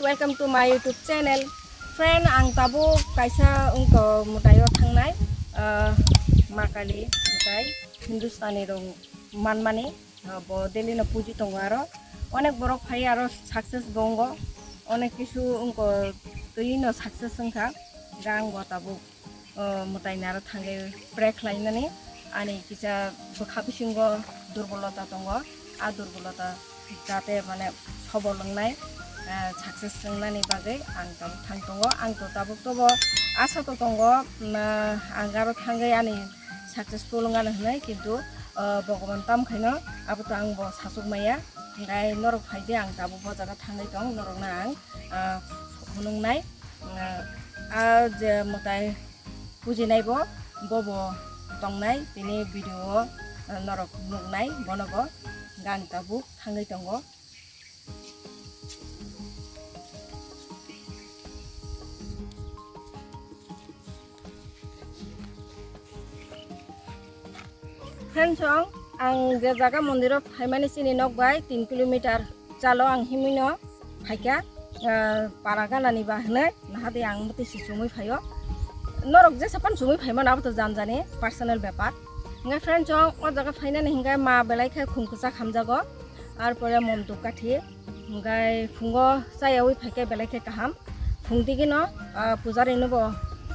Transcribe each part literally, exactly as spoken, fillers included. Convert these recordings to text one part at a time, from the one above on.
Welcome to my YouTube channel. Friend, ang tabuk kaisa wngkha mwtaio thangnai, ah, ma kali mwtai Hindustani rok manmani, ah, bo daily no puji tongo aro. Onek borok phai aro success bo wngo. Onek kisu wngkha twi no success wngkha. Ga ang bo tabuk o mwtai ni aro thangwi pray khlainani ani kisa bwkha bisingo durbolota tongo, a durbolota jate mane sobol wngnai, ah, success wngnani bagwi ang tabuk thang tongo. Ang to tabuk tobo asa to tongo, mm, ah, ang aro thangwi ani successful wngano hwnwi, kintu, ah, Bhogoban tam khaino abo to ang bo sachuk maya. Hwnkhe norok phai di, ang tabuk bo jaga thangwi tong, norokno ang, ah, phunuknai. Ah, ah, je mwtai pujinai bo, bobo tongnai, tini video o, ah, norok nuknai, bono bo gang tabuk thangwi tongo. Friends, ang je jaga mondiro phaimani chini nok bai tin kilometer chalo ang himino phaikha, ah, para ganani ba hwnwi nahadi ang muti si chumui phaio. Norok jesa pan chumui phaimano abo to janjani personal bepar. Hwnkhe friends, o jaga phainani hwnkhe ma belai khe khum kwchak hamjago, ar pore mom duk kathi. Hwnkhe phungo chayawi phaikhe belai khe kaham. Phung digino, ah, pujari no bo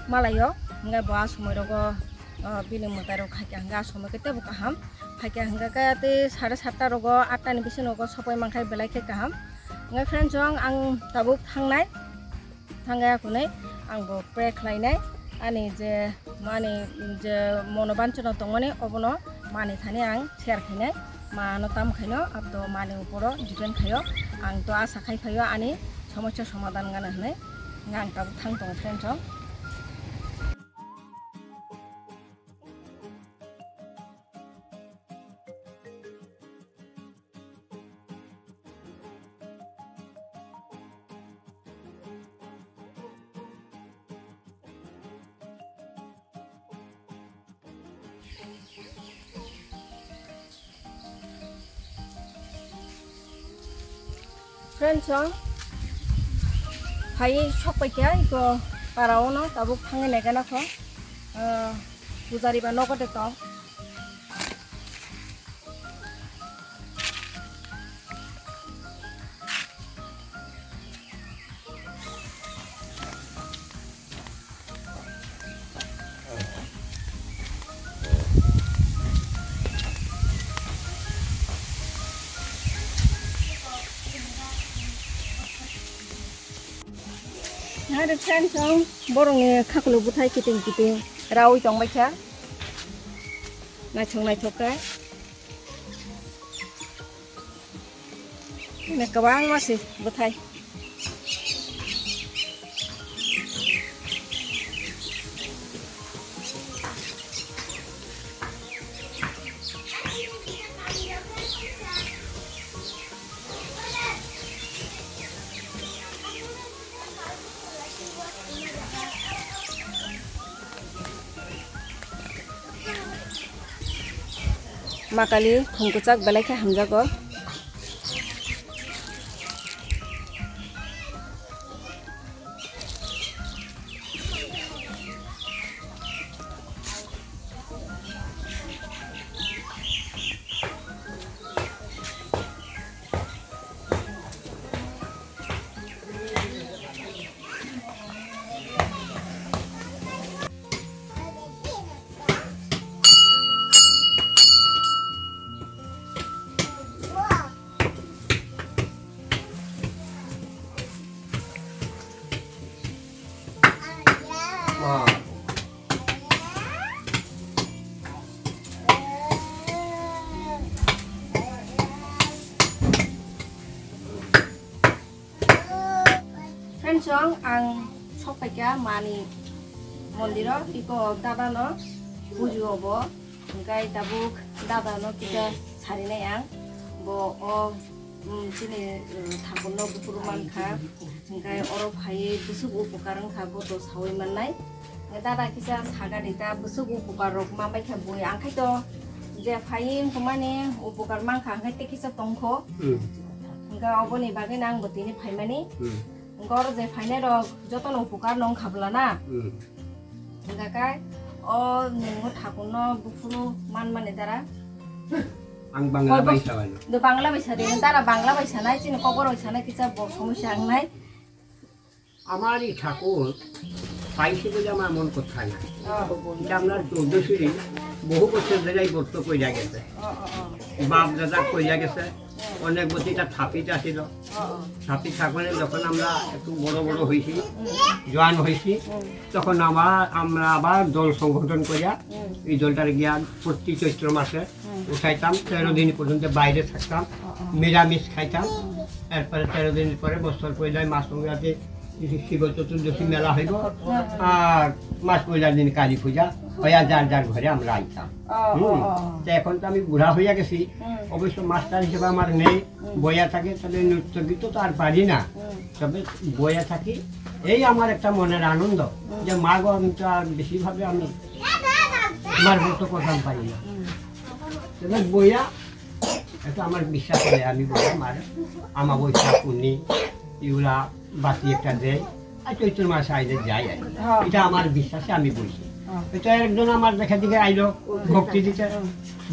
malaio. Hwnkhe bo a somoi rogo, ah, bini mwtai rok khaikha hwnkhe a somoi khe teibo kaham. Phaikha hwnkhe khe tei sare satta rogo, atta ni bisingo sopai mankha belai khe kaham. Hwnkhe friends, ang tabuk thangnai. Thangya hwnwi ang bo pray khlainai. Ani je mani je mono banchano tongmani obono mani thani ang share khainai. Mano tam khaino abdo mani uporo depend khaio. Ang to asa khai phaio ani somosya somadhan gana hwnwi. Ang tabuk thang tongo friends rok. Friends, ang hai sok pai kha iko para ono tabuk thangwi nai gana kho, ah, pujari ba nogo de tong. Nare friends, ang borokni khakulo bwthai kiting kiting rawi tongbai kha. Naithok naithok khe. Ini kwbangma se bwthai. Ma kali khum kwchak belai khe hamjago. Friends, ang, ang sok paikha mani mondiro, iko dada no pujo obo, hingkai tabuk dada no kisa sarinai ang, bo o, mm, chini, uh, thakur no buphuru mankha, hingkai oro phaiwi bwswk upokar wngkha bo to sawi mannai. Dada kisa sagani ta bwswk upokar rok manbai kha bui, ang khai to je phaiwi wngkha mani upokar mankha, hingkai tei kisa tongkho. Hmm. Hingka oboni bagwi no ang bo tini phaimani. Hmm. Gor je phainai rok jotono upokar no wngkha bwla na. Hmm. Hingkha khe o nwng o thakurno buphuru manmani dara. Ang Bangla bai sa bano. Do Bangla bai sa de, dara Bangla bai sanai, chini kokborok bai sanai, kisa bo somosya wngnai. আমার এই ঠাকুর পাইছি বলে আমার মন কোথায় না। ও। এটা আপনার চৌদ্দ সিঁড়ি বহু বছর ধরে এই ব্রত কইরা গেছে। ও, ও, ও। বাপ দাদা কইরা গেছে। অনেক বছর এটা থাপিত আছিল। ও, ও। থাপিত থাকলে যখন আমরা একটু বড় বড় হইছি, হুম। জোয়ান হইছি, হুম। তখন আমার, আমরা আবার দল সংগঠন করিয়া হুম। এই দলটার গিয়া প্রতি চৈত্র মাসে হুম। উঠাইতাম, তেরো দিন পর্যন্ত বাইরে থাকতাম, ও, ও। নিরামিষ খাইতাম। হুম। এরপরে তেরো দিন পরে বছর পয়লায় মাছ সংক্রান্তি, শিব চতুর্দশী মেলা হইব, হুম। আর মাস পয়লার দিন কালী পূজা হইয়া যার যার ঘরে আমরা আইতাম। ও, ও, হুম। ও, ও। তো এখন তো আমি বুড়া হইয়া গেছি, হুম। অবশ্য মাস্টার হিসেবে আমার নেই, হুম। বইয়া থাকে, তাহলে নৃত্য গীত তো আর পারি না। হুম। তবে বইয়া থাকি, এই আমার একটা মনের আনন্দ, হুম। যে মা গো, আমি তো আর বেশিভাবে আমি তোমার মতো করতাম পারি না। হুম। তবে বইয়া, এটা আমার বিশ্বাস হয়, আমি বইয়া মার আমাবস্যা, পুনি, ইউরা, বাতি একটা দেয়, আর চৈত্র মাসে আইলে যাই আর কি। হ্যাঁ। এটা আমার বিশ্বাসে আমি বইছি। হ্যাঁ। এটা একজন আমার দেখা দিকে আইলো, হুম। ভক্তি দিতে, হুম।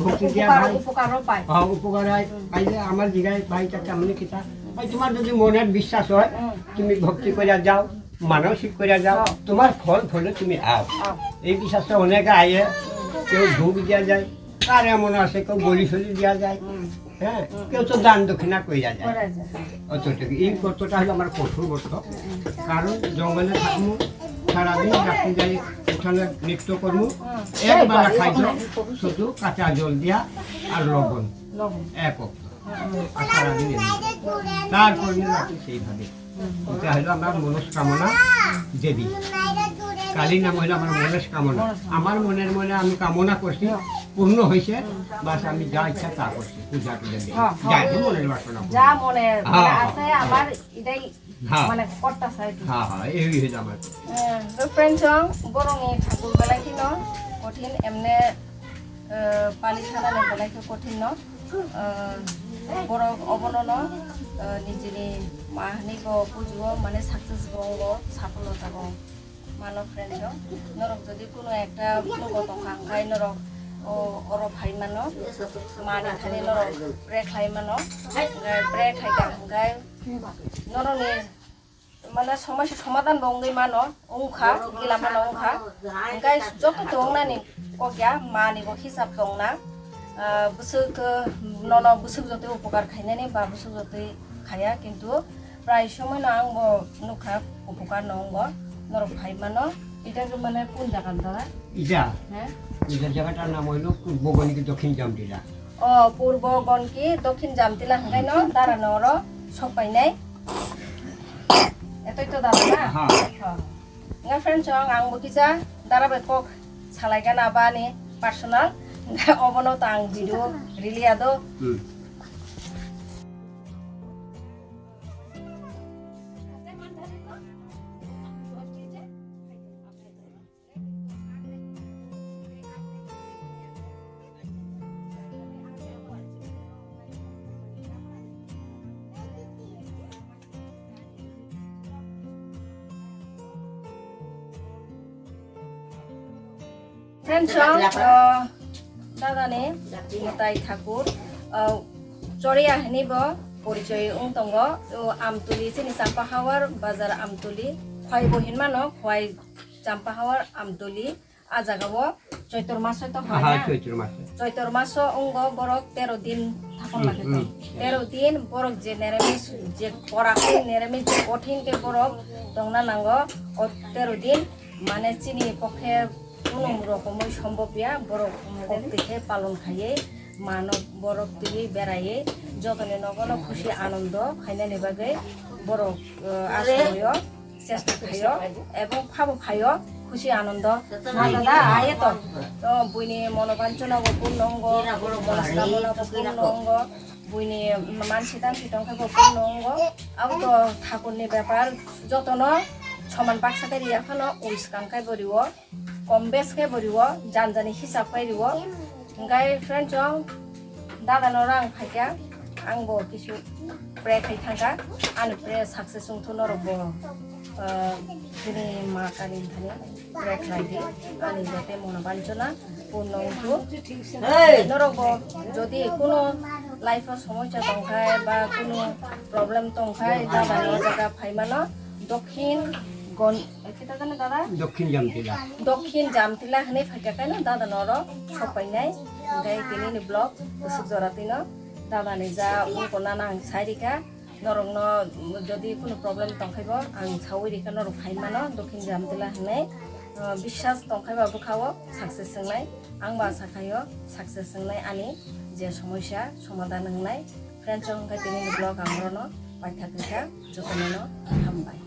ভক্তি দিয়া উপকার, ভাই। উপকারও পায়। হ্যাঁ, উপকার হয়। হুম। আইলে আমার জিগায়, "ভাই, এটা কেমন কিতা?" ভাই, তোমার যদি মনের বিশ্বাস হয়, হুম। তুমি ভক্তি করে যাও, মানসিক করে যাও, হ্যাঁ। তোমার ফল ফলে তুমি আও। আও। এই বিশ্বাসটা অনেকে আইয়ে, হুম। কেউ ধূপ দিয়া যায়, আর এমন আছে কেউ বলি সলি দিয়া যায়, হুম। হ্যাঁ, হুম। কেউ তো দান দক্ষিণা কইরা যায়। করা যায়। অতটুকু। এই ব্রতটা হলো আমার কঠোর ব্রত। হুম, হুম। কারণ জঙ্গলে থাকবো, সারাদিন রাত্রি যাই, উঠানে নৃত্য করবো, হুম। একবেলা খাইতো, শুধু কাঁচা জল দিয়া আর লবণ। লবণ। এক অক্ত। হুম, হুম। আর সারাদিন এমনি। তারপর দিন রাতে সেইভাবে। এটা হলো আমার মনস্কামনা দেবী। কালীর নাম হলো আমার মনস্কামনা। আমার মনের মনে আমি কামনা করছি, পূর্ণ হয়েছে, বাস আমি যা ইচ্ছা তা করছি, পূজা করে দিই। হ্যাঁ, যা হ্যাঁ। মনের বাসনা পূর্ণ। যা মনে, হ্যাঁ, মানে হ্যাঁ। আছে, আবার এটাই হ্যাঁ। মানে করতেছে আর কি। হ্যাঁ, হ্যাঁ, এই হলো আমার। হ্যাঁ, তো friends, বরং এই ঠাকুর বেলায় কি ন, কঠিন এমনে, আহ, পালি খানা বেলায় কি কঠিন ন, Ah, borok obono no, ah, nijini ma hinwi bo pujo, mane success bo wngo, safalota bo mano friend rok. Norok jodi kuno ekta phungo tongkha hwnkhe norok o, oro phai mano, mani thani norok pray khlai mano, hwnkhe pray khaikha hwnkhe norokni mane somosya somadhan bo wngwi mano, wngkha, gila mano wngkha. Hwnkhe joto to wngnani kok ya, mani bo hisab tongna. Ah, bwswk, ah, nono bwswk jotoi upokar khainani ba bwswk jotoi khaya, kintu prai somoi no ang bo nukha upokar no wngo, norok phai mano. Ita ke mane kun jaga da? Ita? He? Ita jaga ta nam hoilo Purbo Gonki Dokhin Jamtila. O, Purbo Gonki Dokhin Jamtila hwnkhe no dara no oro sok painai. Etoi to dara na? Ha. Ha. Nga friends, ang, ang bo kisa dara bai kok salai gana bani personal. Nga obono ta ang video rili ado. Hmm. Friends, uh, dadani mwtai thakur, uh, Choriya hinwi bo porichoi wng tongo. O Amtuli, chini Champahawar bazar Amtuli, Khwai bo hinmano, Khwai Champahawar Amtuli. A jaga o Choitor maso to aha, hwnna? Choitor maso. Choitor maso wngo borok tero din thakon hmm, lage to. Hmm. Tero din borok je neramis, je kora khe neramis, je kothin khe borok tongna nango. O tero din mane chini pokhe kunu rokomoi sombobya, borok kokti khe palon khaiwi mano, borok twiwi beraiwi jotoni nogono khusi anondo khainani bagwi borok, eh, a somoyo chesta khaio ebong phabo phaio khusi anondo. Ma dada, aye to. To buini monobanchana bo purno wngo, buini monoskamona bo purno wngo, buini mansi tansi tongkhe bo purno wngo. Abo to thakurni bepar, jotono soman baksa khe riya phano wish kang khe bo rio, kom bes khe bo rio, jan jani hisab khe rio. Hwnkhe friends, chwng dada no rang phaikha, ang bo kisu Pray khai thangkha, ani pray success wngthu norok bo, ah, bini ma kali thani pray khlai di, ani jate mona banchona purno wngthu. Norok bo jodi kuno life o somosya tongkhai ba kuno problem tongkhai, dada ni o jaga phaimano, Dokhin Gon-, eh, kita jane dada? Dokhin Jamtila. Dokhin Jamtila hwnwi phaikha kaino dada norok sok painai. Hwnkhe tini ni vlog bwswk jora tino dada ni ja ungko nana ang sai rikha. Norok no jodi kuno problem tongkhai bo ang saui rikha norok phai mano Dokhin Jamtila hwnwi. Ah, biswas tongkhai ba bwkha o success wngnai. Ang ba asa khaio success wngnai ani je somosya somadan wngnai. Friends, hwnkhe tini ni vlog ang orono paithak rikha. Jotono no hambai.